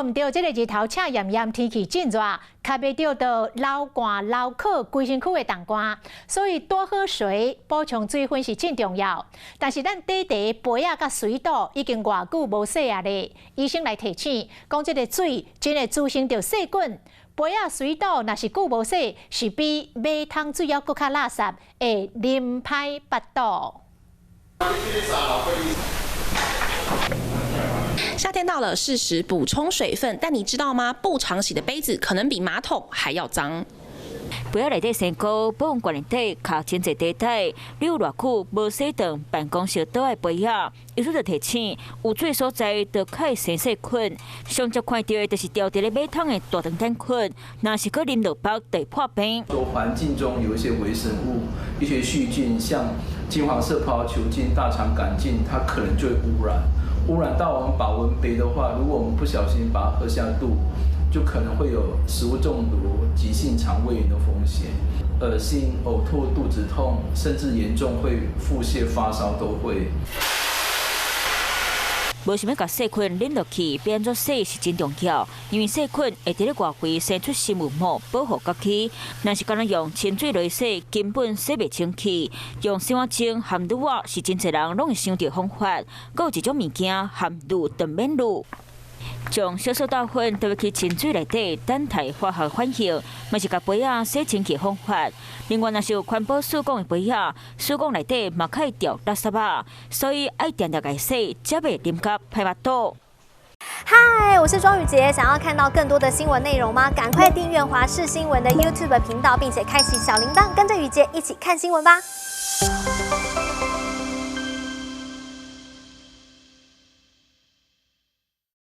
毋著，這个日頭赤炎炎，天氣真熱，較袂著就流汗流渴，規身軀會凍乾，所以多喝水，補充水分是真重要。但是咱短短杯仔佮水斗已經偌久無洗啊咧，醫生來提醒，講這个水真會滋生著細菌，杯仔水斗若是久無洗，是比馬桶水猶閣較垃圾，會啉歹腹肚。夏天到了，適時補充水分，但你知道嗎？不常洗的杯子可能比馬桶還要髒。杯仔內底生菇，保溫罐內底卡真濟茶袋，你有偌久無洗頓辦公室桌仔的杯仔？醫師就提醒，有水所在就較會生細菌。上常看著的就是牢佇咧馬桶的大腸桿菌，若是閣啉落腹，就會破病。說環境中有一些微生物、一些細菌，像金黃色葡萄球菌、大腸桿菌，它可能就會污染。污染到我們保溫杯的話，如果我們不小心把它喝下肚，就可能會有食物中毒、急性腸胃炎的風險，噁心、嘔吐、肚子痛，甚至嚴重會腹瀉、發燒都會。無想欲共細菌啉落去，欲按怎洗是真重要，因為細菌會佇咧外圍生出生物膜保護家己。若是干焦用清水來洗，根本洗袂清氣。用洗碗精含氯仔是真濟人攏會想著方法。閣有一種物件含氯長免氯，將小蘇打粉倒入去清水內底，等待化學反應，嘛是共杯仔洗清氣方法。另外，若是有環保塑鋼的杯仔，塑鋼內底嘛較會著垃圾仔，所以愛定定共洗，才袂啉甲歹腹肚。嗨，我是莊宇傑，想要看到更多的新聞內容嗎？趕快訂閱華視新聞的 YouTube 頻道，並且開啟小鈴鐺，跟着宇傑一起看新聞吧。